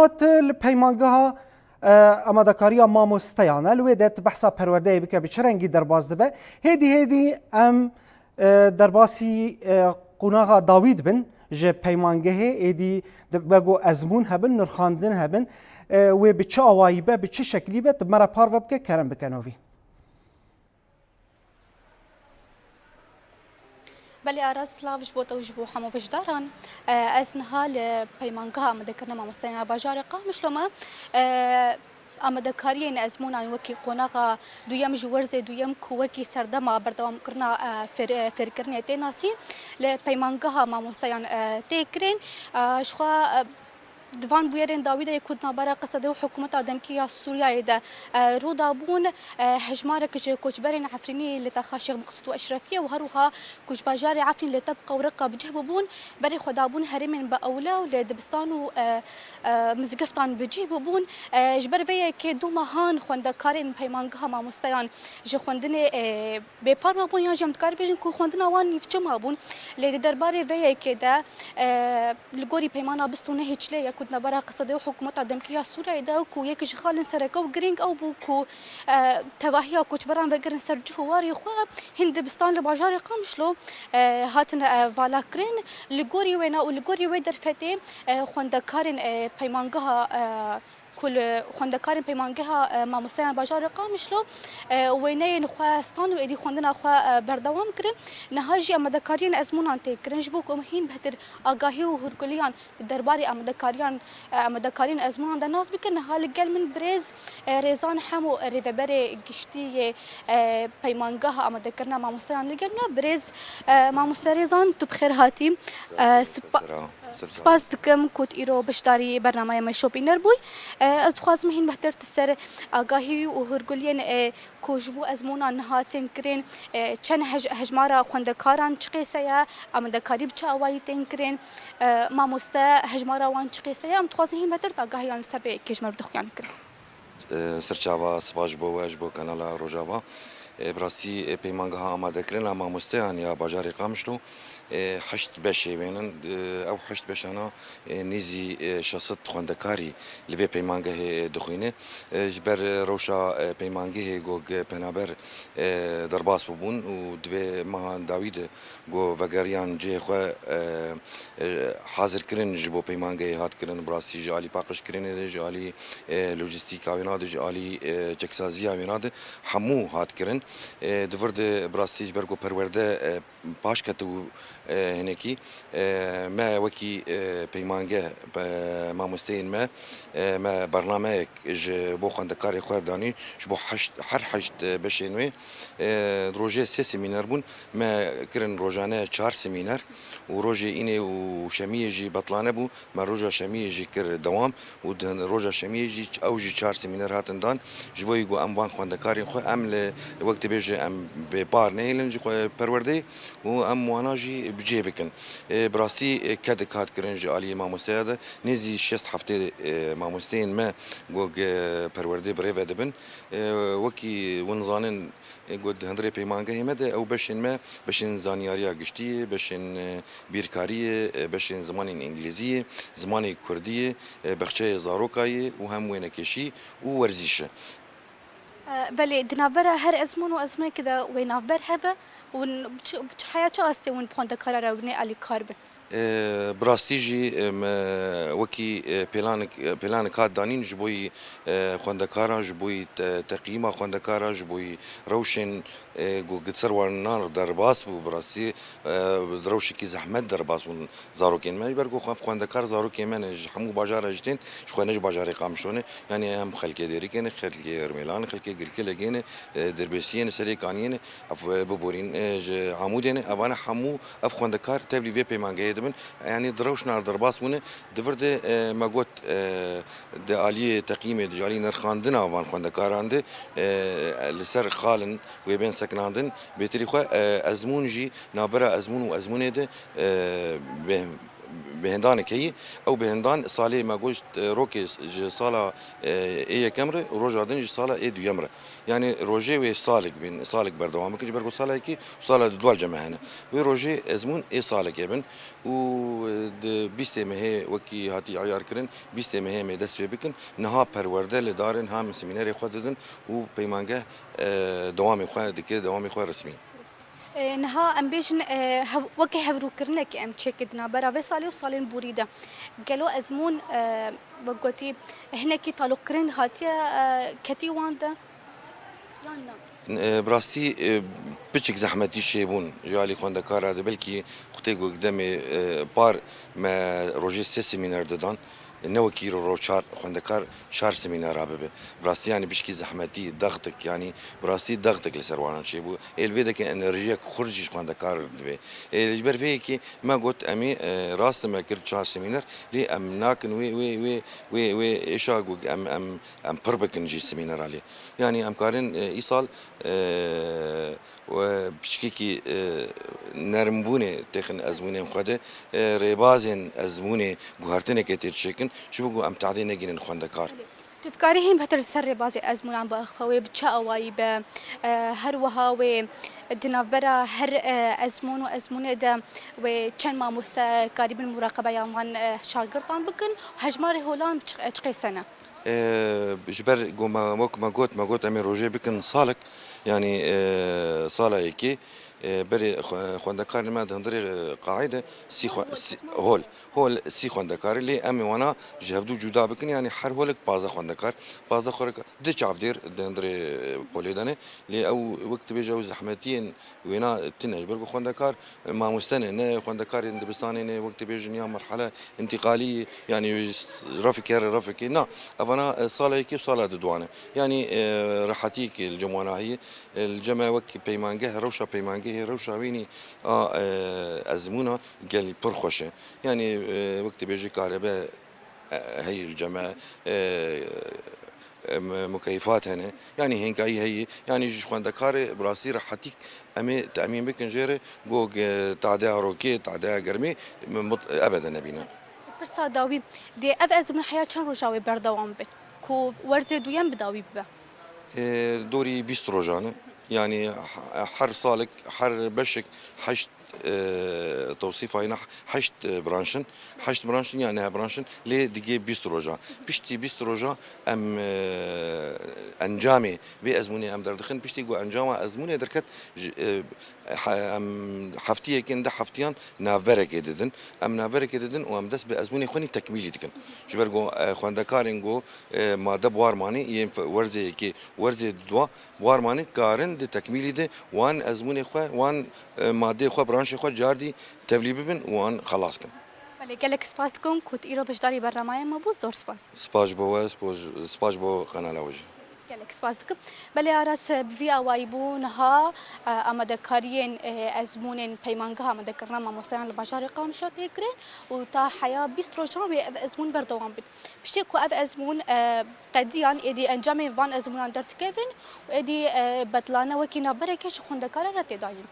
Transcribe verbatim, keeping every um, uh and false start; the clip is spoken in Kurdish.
Tu li peymangeha, e, amadekariya mamosteyan e, li wê de tu behsa perwerdeyê bike, bi çi rengî derbas dibe? Hêdî hêdî em, e, derbasî, e, qonaxa dawî dibin ji peymangehê, êdî dibe ku ezmûn hebin, nirxandin hebin, e, wê bi çi awayî be, bi çi şeklî be, tu me re parve bike, kerem bike novî. Belê Aras, silav ji bo te û ji bo hemû beşdaran. Ez niha li peymangeha amadekirina mamosteyan a bajarê Qamişlo me. Amadekariyên ezmûnan wekî qonaxa duyem ji werzê duyem ku wekî serdema berdewamkirina, e, fêr-, e, fêrkirinê tê nasîn, li peymangeha mamosteyan, e, tê kirin. E, ji xwe, e, Di van bûyerên dawî de yê ku di navbera Qesedê û hikûmeta demkî ya Sûriyeyê de, e, rû dabûn, e, hejmarek ji koçberên Efrînî li texa Şêx Meqsûd û Eşrefiyê û her wiha ku ji bajarê Efrîn li Tebqa û Reqa bi cih bûbûn, berê xwe dabûn herêmên bi ewle û li dibistan û, e, e, mizgeftan bi cih bûbûn. E, ji ber vê yekê du mehan xwendekarên peymangeha mamosteyan ji xwendinê, e, bêpar mabûn yan jî em dikarin bêjin ku xwendina wan nîvçe mabûn. Lê di derbarê vê yekê de, e, li gorî peymana bîst û nehê Çilê ya ku di navbera Qesedê û hikûmeta demkî ya Sûriyeyê de ku yek ji xalên sereke û girîng ew bû ku, e, tevahiya koçberan vegerin ser cih û warê xwe, hin dibistan li bajarê Qamişlo, e, hatin, e, valakirin. Li gorî wêna û li gorî wê derfetê, e, xwendekarên, e, peymangeha, e, ku li xwendekarên peymangeha, e, mamosteyan bajarê Qamişlo, e, wêneyên xwe stand û êdî xwendina xwe, e, berdewam kirin. Niha jî amadekariyên ezmûnan tê kirin ji bo ku em hîn bêhtir agahî û hûrgiliyan di derbarê amadekariyan, e, amadekariyên ezmûnan de nas bikin. Niha li gel min birêz, e, Rêzan Hemo, e, rêveberê giştî yê, e, peymangeha amadekirina mamosteyan li gel min e. Birêz, e, mamoste Rêzan, tu bi xêr hatî. E, spa-, Sera. Spas dikim ku tu îro beşdarî bernameya me şopîner bûy. E, ez dixwazim hîn bêhtir tu ser agahî û hûrguliyên, e, ku ji bo ezmûnan niha tên kirin, e, çend hej-, hejmara xwendekaran çi qêse ye, amadekarî bi çi awayî tên kirin, e, mamoste hejmara wan çi qêse ye, em dixwazin hîn bêhtir tu agahiyan li ser vê yekê ji me bidixuyan kirin. E, serçava, spas ji bo we, ji bo kanala Rojava. E, bi rastî, e, peymangeha amadekirina mamosteyan ya bajarê Qamişlo, e, heşt beşê wênin. E, ew heşt beşana, e, nêzî, e, şeş sed xwendekarî li vê peymangehê, e, dixwîne. E, ji ber, e, rewşa, e, peymangehê ku gi penaber, e, derbas bûbûn û di vê mehan dawî de ku vegeriyan cihê xwe, e, e, hazirkirin ji bo peymangehê hat kirin, bi rastî ji alî paqijkirinê de, ji alî, e, lojîstîka wêna de, ji alî, e, çeksaziya wêna de hemû hat kirin. E, di vir de bi rastî ji ber ku perwerde, e, paş ketibû, e, hinekî, e, me wekî, e, peymange, e, mamosteyên me, e, me bernameyek ji bo xwendekarê xwe danî, ji bo heşt, her heşt, e, beşên wê, e, rojê sê semîner bûn. Me kirin rojane çar semîner û rojê înê û şemiyê jî betlane bû. Me roja şemiyê jî kir dewam û di roja şemiyê jî ew jî çar semîner hatin dan. Ji bo ku em van xwendekarên xwe em li wek dibêje em bêpar nehêlin ji xwe perwerdeyê û em wana jî bi cihê bikin. E, bi rastî, e, kedek hat kirin ji aliyê mamosteya de. Nêzî şêst heftê, e, mamosteyên me ku, e, perwerdê bi rê ve dibin. E, wekî hûn zanin, e, ku di hundirê peymangehê me de ew beşên me, beşên zanyariya giştî ye, beşên, e, bîrkarî ye, e, beşên zimanên îngilîzî ye, zimanê kurdî ye, e, bexçeyê zaroka ye û hem wênekeşî û werzîş e. E, belê, di navbera her ezmûn û ezmûnekê de wê navber hebe, hûn çi, çi heya çi astê hûn bi xwendekara re wînê alîkar bin? E, bi rastî jî, e, me wekî, e, pêlanek, e, pêlanek hat danîn ji bo yî, e, xwendekaran, ji bo yî te-, teqîma xwendekaran, ji bo yî rewşên, e, ku gi ser wan nan derbas bû, bi rastî, e, di rewşekî zehmet derbas bûn zarokên me. Ji ber ku xwe-, xwendekar zarokên me ne, ji hemû bajara jî tên, ji xwe ne ji bajarê Qamişlo ne. Yanî em xelkê Dêrikê ne, xelkê Rmêlan, xelkê Girkilekê ne, e, Dirbêsiyê ne, Serêkaniyê ne, ev, e, biborîn, e, ji Amûdê ne. Evane hemû ev xwendekar tevlî vê peymangehê dibin. Yanî di rewşna derbas bûne. Di vir de, e, me got, e, di aliyê teqîmê de, di aliyê nirxandina van xwendekaran de, e, li ser xalin wê bên sekinandin. Bêtirî xwe, e, ezmûn jî nabera ezmûn û ezmûnê de, e, bê-, Bêhndanek heye, ew bêhndan salê me got, e, rokê ji sala, e, ê yekem re û roja din ji sala ê duyem re. Yanî rojê wê salek bên, salek berdewam bikin, ji ber ku sala yekê û sala dudwa li cem me hene. Wê rojê ezmûn ê salekê bin û, e, di bîstê mehê wekî hatî eyar kirin, bîstê mehê em ê dest pê bikin. Niha perwerde li dar in, ha em semînerê xwe didin û peymangeh, e, dewamê xwe dike, dewamê xwe resmî. E, niha em bêjin, e, hev-, weke hevdûkirinekê em çêkir di navbera vê salê û salên borî de. Gelo ezmûn, e, wek gotî, hinekî taloqkirin hatiye, e, ketî wan de? Yan na? E, bi rastî, e, piçik zehmetî çêbûn ji alî xwendekara de, belkî xwetê ku demê, e, par me rojê sê semîner didan, ne wekî îro ro çar xwendekar çar semînera bibe. Bi rastî, yanî, pişkî zehmetî, dextik, yanî, bi rastî dextik li ser wana çêbû. Ê li vê deke enerjiyek xurt jî ji xwendekar dibê. Ê, ji ber vê yekê me got, em ê, e, rast me kir çar semîner, lê em nakin wê, wê, wê, wê, wê êşa ku em, em, em pir bikin jî semînera lê. Yanî, em karin, e, îsal, e, û piçkekî, e, nermbûnê têxin ezmûnên xwe de, e, rêbazên ezmûnê guhertineke tê çêkin, ji bo ku em tadê negînin xwendekar. Tu dikarî hîn bêhtir li ser rêbazê ezmûnan biaxivî, wê bi çi awayî be, e, her wiha wê di navbera her, e, ezmûn û ezmûnê de wê çend mamoste karîbin muraqebeya wan, e, şagirtan bikin, hejmarê holan çi, çi qêse ne? E, ji ber ku me, wek me got, me got em ê rojê bikin salek, yanî, e, sala yekê, e, berê xwe-, xwendekarên me di hundirê, e, qaî de sî xwe-, sî, hol, hol sî xwendekarî, lê em ê wana ji hevdû cuda bikin, yanî her holek pazdeh xwendekar, pazdeh xwendekar, di çavdêr di hundirê, e, polê de ne, lê ew wek dibêje ew zehmetiyên wêna tune, ji ber ku xwendekar mamoste ne, ne xwendekarên dibistanê ne, wek dibêjin ya merhele întîqalî, yanî ji refikê here refikê, na, evana, e, sala yekê û sala dudwa ne. Yanî, e, rehetiyek li cem wana heye, e, li cem me wek peymangeh, rewşa peymangehê, rewşa wînî a, e, ezmûna gelî pir xweş e. Yanî, e, wek dibêjî karebe, e, heyî li cem me, e, e, mukeyfat hene. Yanî hênkayî heye. Yanî ji xwendekarê bi rastî rehetîk em ê temîn bikin jê re, ku, e, tadeya rokê, tadeya germê, mut-, ebede nebîne. Pirsa dawî, dê ev ezmûn heya çend roja wê berdewam bin, ku werzê duyem bi dawî bibe? E, dorî bîst rojan e. Yanî he-, her salek, her beşek heşt, e, tewsîfa yîna heşt, e, branş in. Heşt branş in ya neh branş in, lê digê bîst roja. Piştî bîst roja em, e, encamê vê ezmûnê em derdixin. Piştî ku encama ezmûnê derket, ji, e, he-, em heftiyekên, du heftiyan navberekê didin. Em navberekê didin û em dest bi ezmûnê xwe nî tekmîlî dikin. Ji ber ku, e, xwendekarên ku, e, made bi war manî yên fe-, werzê yekê, werzê dua, bi war manî karin di tekmîlî de wan ezmûnê xwe, wan, e, madeyê xwe, branşê xwe cardî tevlî bibin û wan xelas kin. Belê, gelek spas dikim ku tu îro beşdarî bernameya me bû. Zor spas. Spas ji bo we, spas, spas ji bo kanala we jî. Gelek spas dikim. Belê Aras, bi vî awayî bû niha, e, amadekariyên, e, ezmûnên peymangeha amadekirina mamosteyan li bajarê Qamişlo tê kirin û ta heya bîst rojan wê ev ezmûn berdewam bin. Piştî ku ev ezmûn, e, qediyan, êdî encamên van ezmûnan derdikevin û êdî, e, betlane wekî navberekê ji xwendekaran re tê dayîn.